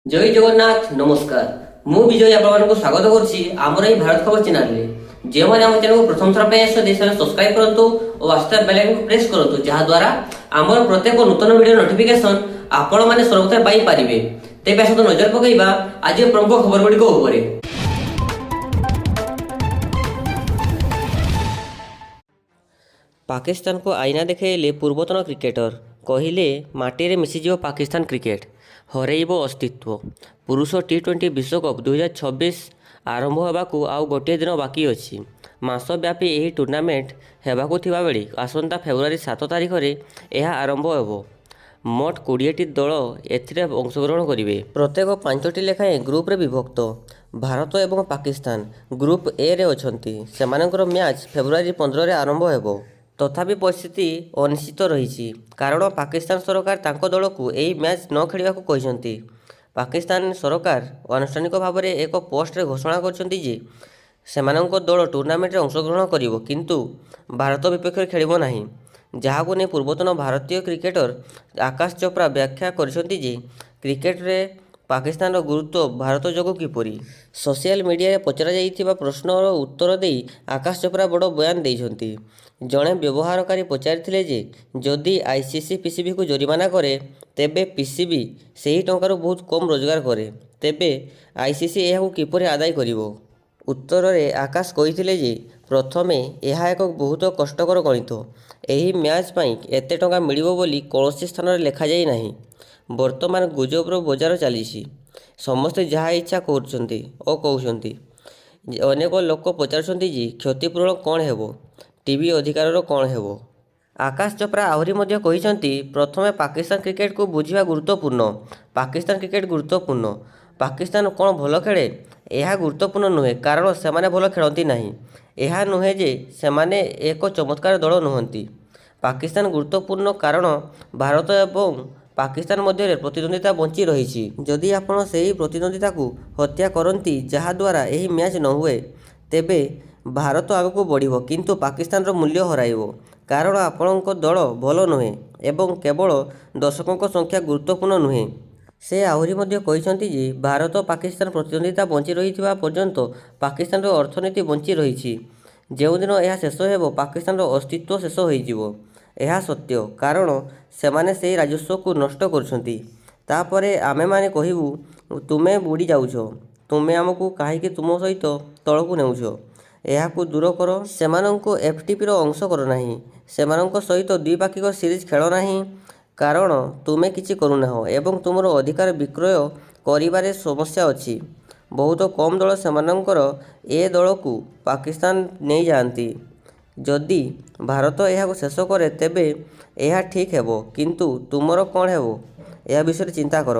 ଜୟ ଜଗନ୍ନାଥ, ନମସ୍କାର। ମୁଁ ବିଜୟ ଆପଣମାନଙ୍କୁ ସ୍ୱାଗତ କରୁଛି ଆମର ଏହି ଭାରତ ଖବର ଚ୍ୟାନେଲରେ। ଯେଉଁମାନେ ଆମ ଚ୍ୟାନେଲକୁ ପ୍ରଥମ ଥର ପାଇଁ ଆସିଛନ୍ତି, ସେମାନେ ସବସ୍କ୍ରାଇବ କରନ୍ତୁ ଓ ଆସୁଥିବା ବେଲ୍ ଆଇକନକୁ ପ୍ରେସ୍ କରନ୍ତୁ, ଯାହାଦ୍ୱାରା ଆମର ପ୍ରତ୍ୟେକ ନୂତନ ଭିଡ଼ିଓ ନୋଟିଫିକେସନ ଆପଣମାନେ ସର୍ବପ୍ରଥମେ ପାଇପାରିବେ। ତେବେ ଆସନ୍ତୁ ନଜର ପକାଇବା ଆଜିର ପ୍ରମୁଖ ଖବର ଗୁଡ଼ିକ ଉପରେ। ପାକିସ୍ତାନକୁ ଆଇନା ଦେଖାଇଲେ ପୂର୍ବତନ କ୍ରିକେଟର, କହିଲେ ମାଟିରେ ମିଶିଯିବ ପାକିସ୍ତାନ କ୍ରିକେଟ, ହରେଇବ ଅସ୍ତିତ୍ୱ। ପୁରୁଷ ଟି-20 ବିଶ୍ୱକପ୍ 2026 ଆରମ୍ଭ ହେବାକୁ ଆଉ ଗୋଟିଏ ଦିନ ବାକି ଅଛି। ମାସ ବ୍ୟାପୀ ଏହି ଟୁର୍ଣ୍ଣାମେଣ୍ଟ ହେବାକୁ ଥିବା ବେଳେ ଆସନ୍ତା ଫେବୃଆରୀ 7 ତାରିଖରେ ଏହା ଆରମ୍ଭ ହେବ। ମୋଟ 20ଟି ଦଳ ଏଥିରେ ଅଂଶଗ୍ରହଣ କରିବେ। ପ୍ରତ୍ୟେକ ପାଞ୍ଚଟି ଲେଖାଏଁ ଗ୍ରୁପରେ ବିଭକ୍ତ। ଭାରତ ଏବଂ ପାକିସ୍ତାନ ଗ୍ରୁପ ଏରେ ଅଛନ୍ତି। ସେମାନଙ୍କର ମ୍ୟାଚ୍ ଫେବୃଆରୀ 15ରେ ଆରମ୍ଭ ହେବ। ତଥାପି ପରିସ୍ଥିତି ଅନିଶ୍ଚିତ ରହିଛି। କାରଣ ପାକିସ୍ତାନ ସରକାର ତାଙ୍କ ଦଳକୁ ଏହି ମ୍ୟାଚ୍ ନ ଖେଳିବାକୁ କହିଛନ୍ତି। ପାକିସ୍ତାନ ସରକାର ଆନୁଷ୍ଠାନିକ ଭାବରେ ଏକ ପୋଷ୍ଟରେ ଘୋଷଣା କରିଛନ୍ତି ଯେ ସେମାନଙ୍କ ଦଳ ଟୁର୍ଣ୍ଣାମେଣ୍ଟରେ ଅଂଶଗ୍ରହଣ କରିବ, କିନ୍ତୁ ଭାରତ ବିପକ୍ଷରେ ଖେଳିବ ନାହିଁ। ଯାହାକୁ ନେଇ ପୂର୍ବତନ ଭାରତୀୟ କ୍ରିକେଟର ଆକାଶ ଚୋପ୍ରା ବ୍ୟାଖ୍ୟା କରିଛନ୍ତି ଯେ କ୍ରିକେଟରେ ପାକିସ୍ତାନର ଗୁରୁତ୍ୱ ଭାରତ ଯୋଗୁଁ କିପରି। ସୋସିଆଲ ମିଡିଆରେ ପଚରାଯାଇଥିବା ପ୍ରଶ୍ନର ଉତ୍ତର ଦେଇ ଆକାଶ ଚୋପ୍ରା ବଡ଼ ବୟାନ ଦେଇଛନ୍ତି। ଜଣେ ବ୍ୟବହାରକାରୀ ପଚାରିଥିଲେ ଯେ ଯଦି ଆଇସିସି ପିସିବିକୁ ଜରିମାନା କରେ, ତେବେ ପିସିବି ସେହି ଟଙ୍କାରୁ ବହୁତ କମ୍ ରୋଜଗାର କରେ, ତେବେ ଆଇସିସି ଏହାକୁ କିପରି ଆଦାୟ କରିବ? ଉତ୍ତରରେ ଆକାଶ କହିଥିଲେ ଯେ ପ୍ରଥମେ ଏହା ଏକ ବହୁତ କଷ୍ଟକର ଗଣିତ। ଏହି ମ୍ୟାଚ୍ ପାଇଁ ଏତେ ଟଙ୍କା ମିଳିବ ବୋଲି କୌଣସି ସ୍ଥାନରେ ଲେଖାଯାଇ ନାହିଁ। ବର୍ତ୍ତମାନ ଗୁଜବର ବଜାର ଚାଲିଛି। ସମସ୍ତେ ଯାହା ଇଚ୍ଛା କରୁଛନ୍ତି ଓ କହୁଛନ୍ତି। ଅନେକ ଲୋକ ପଚାରୁଛନ୍ତି ଯେ କ୍ଷତିପୂରଣ କ'ଣ ହେବ, ଟିଭି ଅଧିକାରର କ'ଣ ହେବ? ଆକାଶ ଚୋପ୍ରା ଆହୁରି ମଧ୍ୟ କହିଛନ୍ତି, ପ୍ରଥମେ ପାକିସ୍ତାନ କ୍ରିକେଟକୁ ବୁଝିବା ଗୁରୁତ୍ୱପୂର୍ଣ୍ଣ। ପାକିସ୍ତାନ କ୍ରିକେଟ ଗୁରୁତ୍ୱପୂର୍ଣ୍ଣ। ପାକିସ୍ତାନ କ'ଣ ଭଲ ଖେଳେ? ଏହା ଗୁରୁତ୍ୱପୂର୍ଣ୍ଣ ନୁହେଁ, କାରଣ ସେମାନେ ଭଲ ଖେଳନ୍ତି ନାହିଁ। ଏହା ନୁହେଁ ଯେ ସେମାନେ ଏକ ଚମତ୍କାର ଦଳ ନୁହଁନ୍ତି। ପାକିସ୍ତାନ ଗୁରୁତ୍ୱପୂର୍ଣ୍ଣ କାରଣ ଭାରତ ଏବଂ ପାକିସ୍ତାନ ମଧ୍ୟରେ ପ୍ରତିଦ୍ୱନ୍ଦ୍ୱିତା ବଞ୍ଚି ରହିଛି। ଯଦି ଆପଣ ସେହି ପ୍ରତିଦ୍ୱନ୍ଦ୍ୱିତାକୁ ହତ୍ୟା କରନ୍ତି ଯାହା ଦ୍ୱାରା ଏହି ମ୍ୟାଚ୍ ନ ହୁଏ, ତେବେ ଭାରତ ଆଗକୁ ବଢ଼ିବ କିନ୍ତୁ ପାକିସ୍ତାନର ମୂଲ୍ୟ ହରାଇବ। କାରଣ ଆପଣଙ୍କ ଦଳ ଭଲ ନୁହେଁ ଏବଂ କେବଳ ଦର୍ଶକଙ୍କ ସଂଖ୍ୟା ଗୁରୁତ୍ୱପୂର୍ଣ୍ଣ ନୁହେଁ। ସେ ଆହୁରି ମଧ୍ୟ କହିଛନ୍ତି ଯେ ଭାରତ-ପାକିସ୍ତାନ ପ୍ରତିଦ୍ୱନ୍ଦ୍ୱିତା ବଞ୍ଚି ରହିଥିବା ପର୍ଯ୍ୟନ୍ତ ପାକିସ୍ତାନର ଅର୍ଥନୀତି ବଞ୍ଚି ରହିଛି। ଯେଉଁଦିନ ଏହା ଶେଷ ହେବ, ପାକିସ୍ତାନର ଅସ୍ତିତ୍ୱ ଶେଷ ହୋଇଯିବ। ଏହା ସତ୍ୟ, କାରଣ ସେମାନେ ସେହି ରାଜସ୍ୱକୁ ନଷ୍ଟ କରୁଛନ୍ତି। ତା'ପରେ ଆମେମାନେ କହିବୁ, ତୁମେ ବୁଡ଼ି ଯାଉଛ, ତୁମେ ଆମକୁ କାହିଁକି ତୁମ ସହିତ ତଳକୁ ନେଉଛ? ଏହାକୁ ଦୂର କର। ସେମାନଙ୍କୁ ଏଫଟିପିର ଅଂଶ କର ନାହିଁ। ସେମାନଙ୍କ ସହିତ ଦ୍ୱିପାକ୍ଷିକ ସିରିଜ୍ ଖେଳ ନାହିଁ। କାରଣ ତୁମେ କିଛି କରୁନାହଁ ଏବଂ ତୁମର ଅଧିକାର ବିକ୍ରୟ କରିବାରେ ସମସ୍ୟା ଅଛି। ବହୁତ କମ୍ ଦଳ ସେମାନଙ୍କର ଏ ଦଳକୁ ପାକିସ୍ତାନ ନେଇଯାଆନ୍ତି। ଯଦି ଭାରତ ଏହାକୁ ଶେଷ କରେ ତେବେ ଏହା ଠିକ୍ ହେବ, କିନ୍ତୁ ତୁମର କ'ଣ ହେବ ଏହା ବିଷୟରେ ଚିନ୍ତା କର।